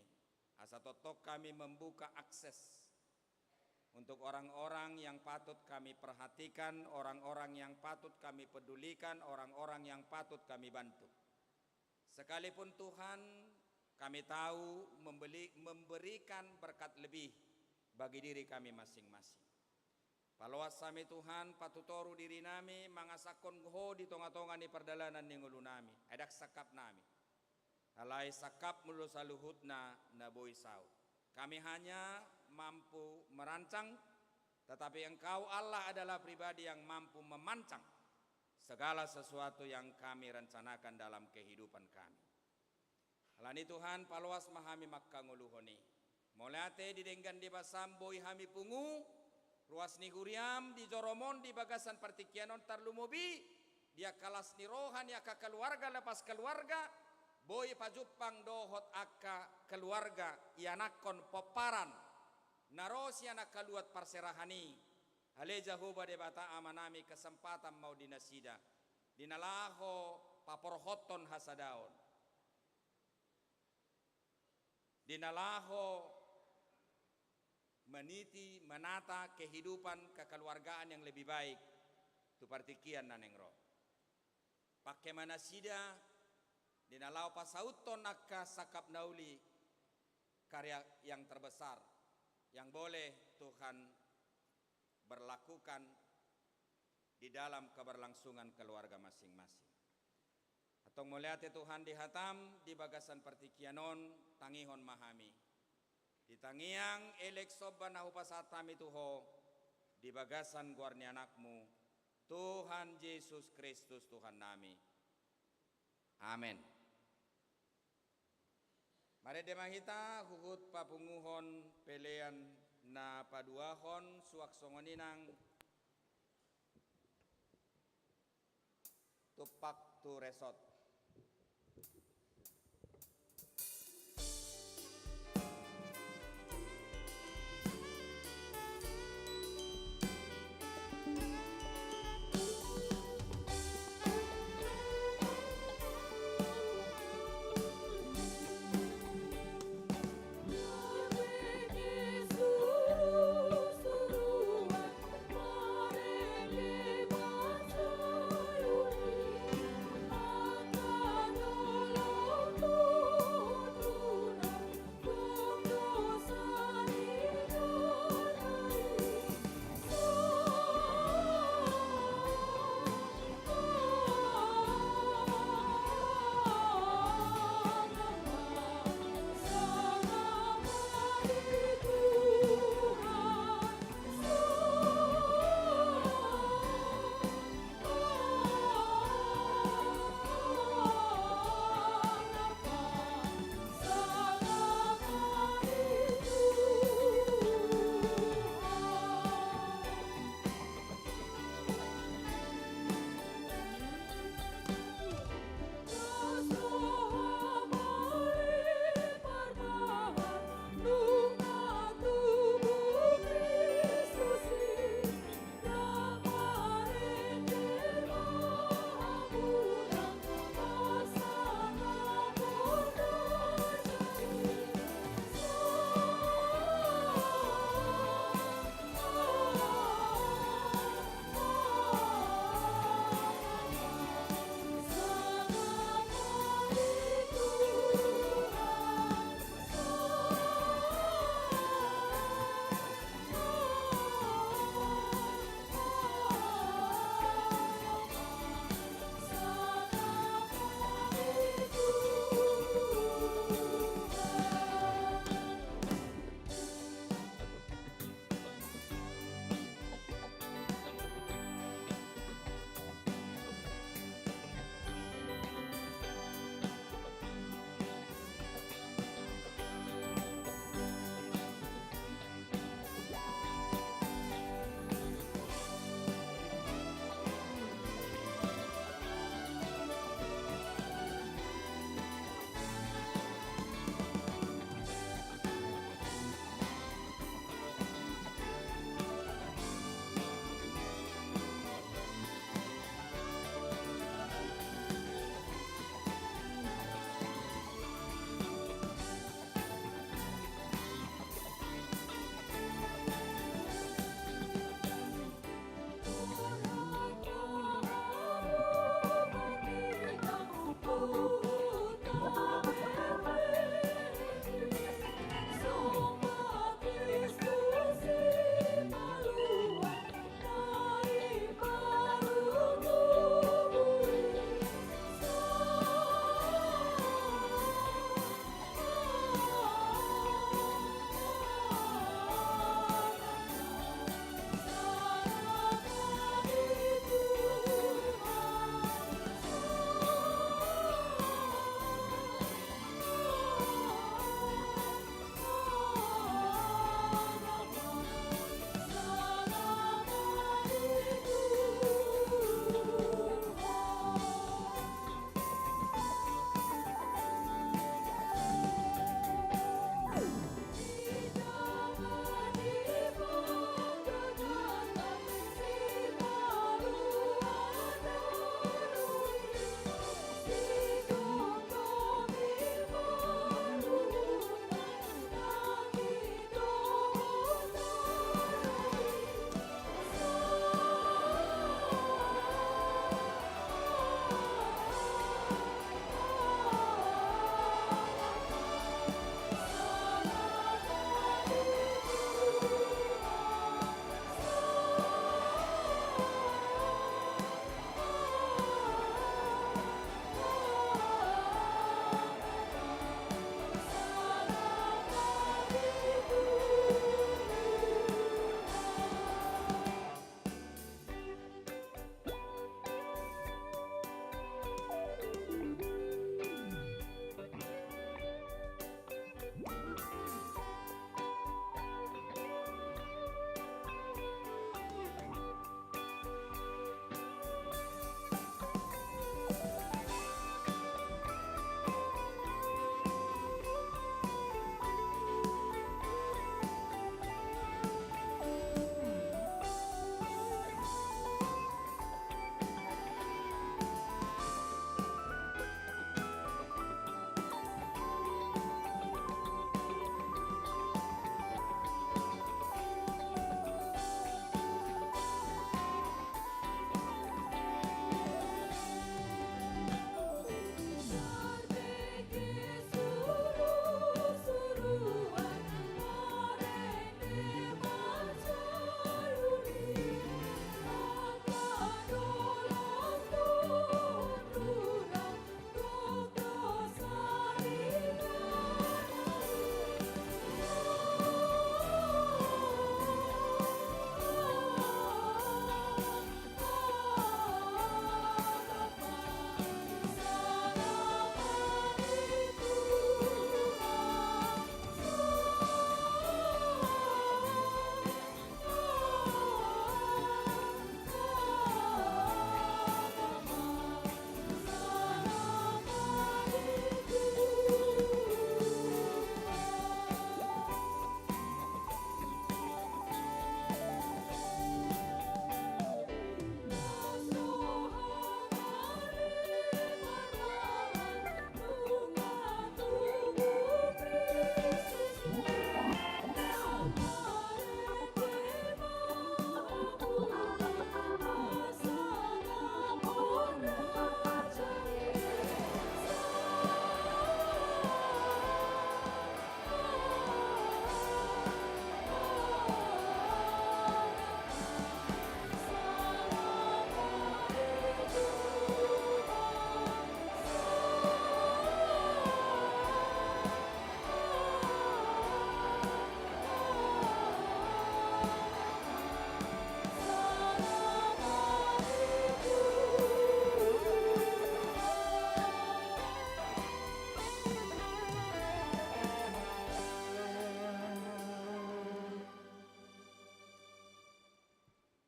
asa tongtong hami membuka akses untuk orang-orang yang patut kami perhatikan, orang-orang yang patut kami pedulikan, orang-orang yang patut kami bantu. Sekalipun Tuhan, kami tahu membeli-, memberikan berkat lebih bagi diri kami masing-masing. Paloas hami Tuhan, patutoru dirinami, mangasahon ho di tongatonga ni pardalanan ni ngolunami, ai ndang sangkapnami. Alai sangkapmu do saluhutna na boi saut. Kami hanya mampu merancang, tetapi Engkau Allah adalah pribadi yang mampu memancang segala sesuatu yang kami rencanakan dalam kehidupan kami. Alani Tuhan, paloas ma hami manghangoluhon i. Mauliate di denggan di basam boi hami pungu, ruas ni huriam di jorom on di bagasan partingkian on tarlumobi, di angka las ni roha ni angka keluarga lepas keluarga, boi pajumpang dohot angka keluarga ianakhon pomparan, na ro sian angka luat parserahan i, ale Jahowa Debata Amanami kesempatan ma on di nasida, di na laho paporhothon hasadaon. Di na laho meniti, menata kehidupan kekeluargaan yang lebih baik tu partingkian na naeng ro. Pangke ma nasida di na laho pasauthon angka sangkap na uli, karya yang terbesar yang boleh Tuhan berlakukan di dalam keberlangsungan keluarga masing-masing. Tong mauliate Tuhan di hataM di bagasan partingkian on, tangihon ma hami. Di tangiang elek somba na hupasahat hami tu Ho di bagasan goar ni AnakMu, Tuhan Jesus Kristus Tuhannami. Amen. Marende ma hita huhut papunguhon pelean na paduahon, suang songon i nang tumpak tu resort.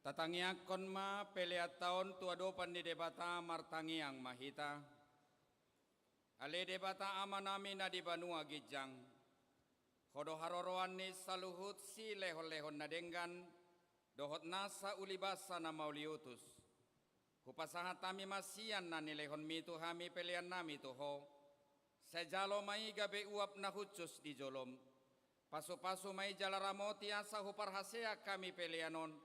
Tatangiangkon ma peleanta on tu adopan ni Debata. Martangiang ma hita. Ale Debata Amanami na di banua ginjang, Ho do haroroan ni saluhut silehonlehon na denggan dohot nasa ulibasa na mauliutus. Hupasahat hami ma sian na nilehonMi tu hami peleannami tu Ho. Sai jalo ma i gabe uap na hushus di joloM. Pasupasu ma i jala ramoti asa huparhaseang hami pelean on.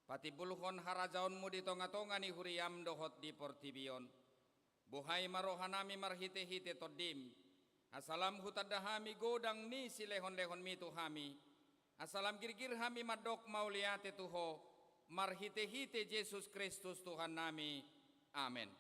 Patimbulhon harajaonMu di tongatonga ni huriaM dohot di portibi on. Buhai ma rohanami marhitehite TondiM, asa lam hutanda hami godang ni silehonlehonMi tu hami, asa lam girgir hami mandok mauliate tu Ho, marhitehite Jesus Kristus Tuhannami. Amen.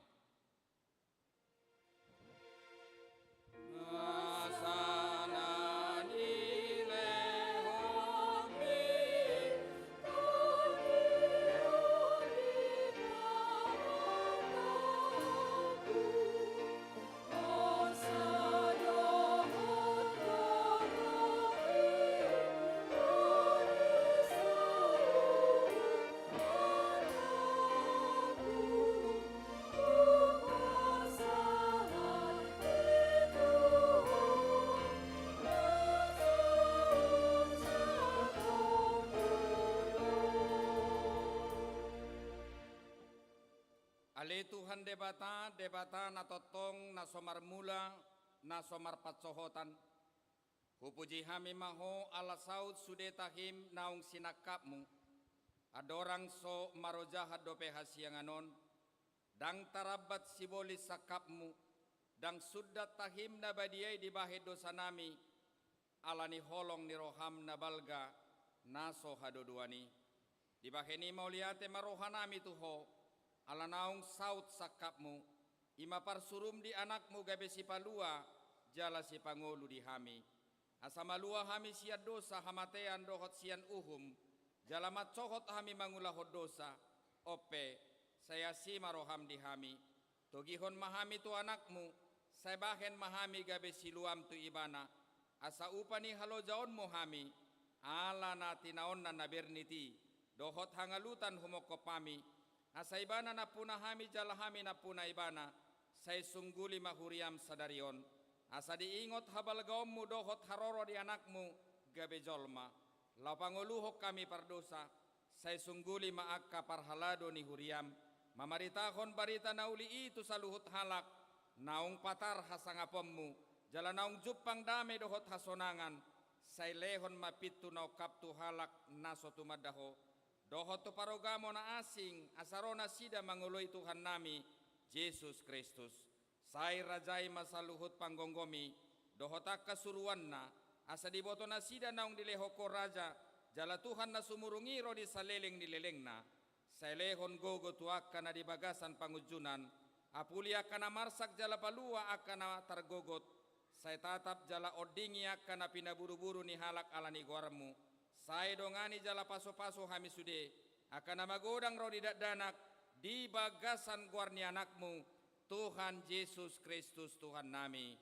Ale Tuhan Debata, Debata na tongtong, na so marmula, na so marpansohotan, hupuji hami ma Ho ala saut sude tahim naung sinangkapMu. Andorang so marojahan dope hasiangan on, ndang tarambat sibolis sangkapMu, ndang sundat tahim na badia i dibahen dosanami, ala ni holong ni rohaM na balga na so hadodoan i. Dibahen i mauliate ma rohanami tu Ho, ala naung saut sangkapMu, i ma parsuruM di AnakMu gabe sipalua jala sipangolu di hami. Asa malua hami sian dosa, hamatean dohot sian uhum, jala mansohot hami mangulahon dosa. On pe, sai asi ma rohaM di hami. Togihon ma hami tu AnakMu, sai bahen ma hami gabe siluaM tu Ibana, asa upa ni halojaonMu hami, ala na tinaonNa na bernit i, dohot hangalutan humongkop hami, asa Ibana nampuna hami jala hami nampuna Ibana, sai sungguli ma huriaM sadari on, asa diingot habalgaonMu dohot haroro ni AnakMu gabe jolma, laho pangoluhon hami pardosa, sai sungguli ma angka parhalado ni huriaM, mamaritahon barita na uli i tu saluhut halak, naung patar hasangaponMu, jala naung jumpang dame dohot hasonangan, sai lehon ma pintu na ungkap tu halak na so tumanda Ho, dohot tu parugamo na asing, asa ro nasida mangoloi Tuhannami, Jesus Kristus. Sai rajai ma saluhut panggomgomi, dohot angka suruanna, asa diboto nasida naung dilehon Ho raja, jala Tuhan na sumurung i ro di saleleng ni lelengna. Sai lehon gogo tu angka na di bagasan pangunjunan, apuli angka na marsak jala palua angka na targogot, sai tatap jala ondingi angka na pinaburuburu ni halak ala ni goarmu, sai dongani jala pasupasu hami sude, angka na magodang ro di dakdanak, di bagasan goar ni anakmu, Tuhan Jesus Kristus Tuhannami.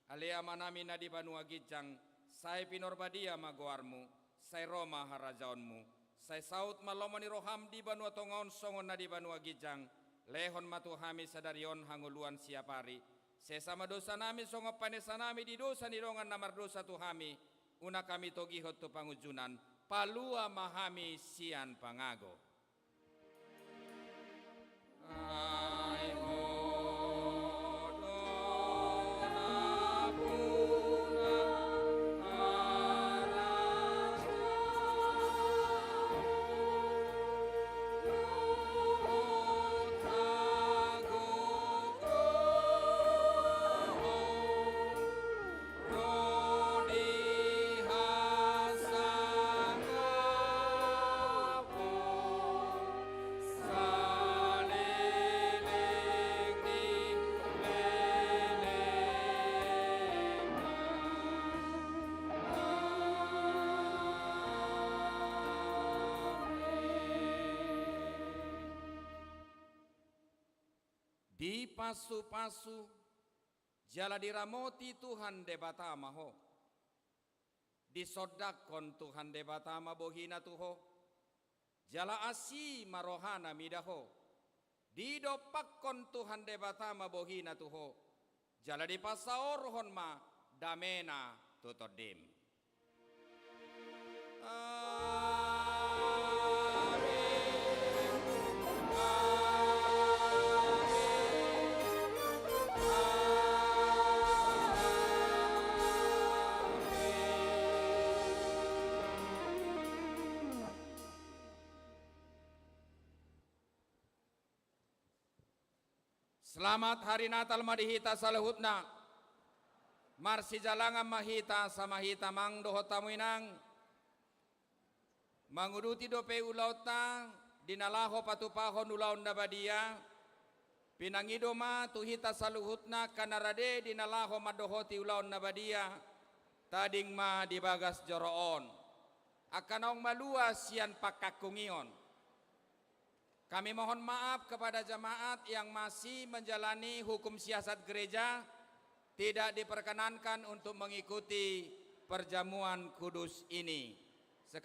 Ale Amanami na di banua ginjang, sai pinarbadia ma goarmu, sai ro ma harajaonmu, sai saut ma lomo ni roham di banua tonga on songon na di banua ginjang, lehon ma tu hami sadari on hangoluan siapari, sesa ma dosanami songon panesanami di dosa ni dongan na mardosa tu hami, unang hami togihon tu pangunjunan, palua ma hami sian pangago. Dipasupasu jala diramoti Tuhan Debata ma ho. Disondangkon Tuhan Debata ma bohina tu ho. Jala asi ma rohana mida ho. Didompakkon Tuhan Debata ma bohina tu ho. Jala dipasaorhon ma damena tu tondim. Amen. Amen. Amen. Selamat Hari Natal ma di hita saluhutna. Marsijalangan ma hita, sama hita amang dohot hamu inang. Manguduti dope ulaonta di na laho patupahon ulaon na badia. Pinangido ma tu hita saluhutna angka na rade di na laho mandohoti ulaon na badia. Tading ma di bagas joro on. Angka naung malua sian pangkangkungion. Kami mohon maaf kepada jemaat yang masih menjalani hukum siasat gereja, tidak diperkenankan untuk mengikuti perjamuan kudus ini.